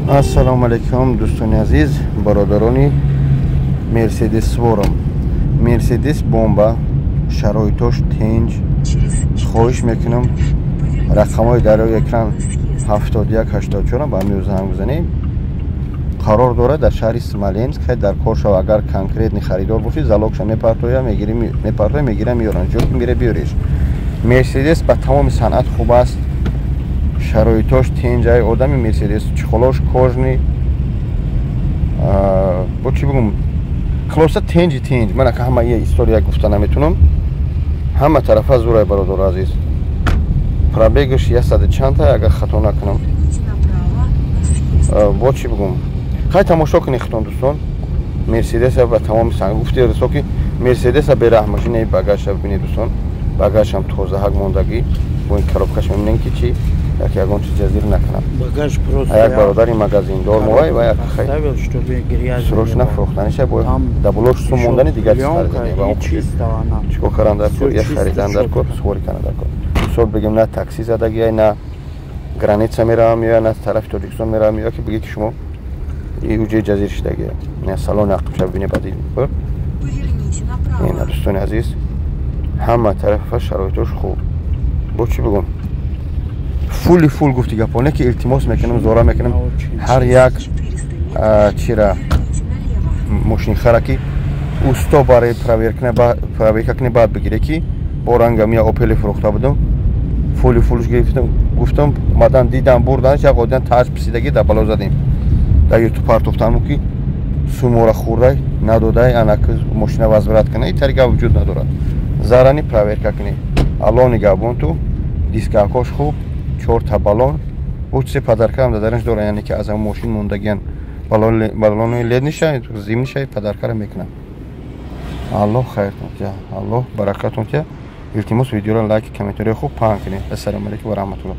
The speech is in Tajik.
Ассалому алайкум, дӯстони азиз, бародарони Мерседес сворам. Мерседес бомба, шароитош тенҷ. Хоҳиш мекунам, рақамҳои дар рӯи экран 71 84 ба ҳамин занг бизанед. Қарор дорад дар шаҳри Смоленск. Хай, дар кор шава, агар конкретный харидор бошӣ, залогша мепартоя, мегирӣ, мепартоя, мегира, меёранд, ҷо ки мира биёреш. Мерседес ба тамоми санъат хуб аст, шароитош тенҷай. Одами Мерседес, чехолош кожаный, бо чӣ бигум, хулоса, тенҷи тенҷ. Ман ака ҳама история гуфта наметунам, ҳама тарафа зурай, бародару азиз. Пробегаш яксаду чандта, агар хато накунам. Бо чӣ бигум, хай, тамошо кунед худтон, дӯстон. Мерседеса ба тамоми санг гуфти расо ки Мерседеса бераҳм машинаи. Багажша бибинед, дӯстон, багажшам тозаҳак мондагӣ. Бо ин коробкаш мебинем, ки чи як ягон чиз ҷазир накунад. Багаж просто як бародари магазиндор мовай ва як срочно фурӯхтаниша, бо даблош сум мондани, дигар чиз харидани. Чикор кардан дар кор? Як харидан дар кор, суворӣ кардан дар кор. Мисол бигем, на такси задагия, на граница меравам ё на тарафи Тоҷикистон меравам, ё ки бигӣ, ки шумо уҷои ҷазир шидагия. Салони ақибша бибине, бади ина, дӯстони азиз, ҳама тарафа шароитош хуб. Бо чӣ бигум, фули фул гуфти гапоне ки илтимос мекунам, зора мекунам, ҳар як чира мошинхара ки усто барои проверка кунӣ, баъд бигире, ки бо рангам я Опели фурӯхта будам, фули фулш гирифтам, гуфтам, омадан, дидам, бурдан, як одам тааш писидагӣ дар бало задем, дар Ютуб партофтаму, ки сумора хӯрдай, надодай, анак мошина возврат кана. И тариқа вуҷуд надорад. Заранее проверка кунӣ. Алло нигаҳбон. Ту дискакош хуб, чорта баллон, бо чизе подаркаам дадараш дора, яъне ки аз ҳамн мошин мондагиан баллонои летнийша, зимнийша подаркара мекунам. Аллоҳ хайртон тия, Аллоҳ баракатон тия. Илтимос, видеоро лайк, комментария хуб паҳн кунед. Ассалому алайкум ва раҳматуллоҳ.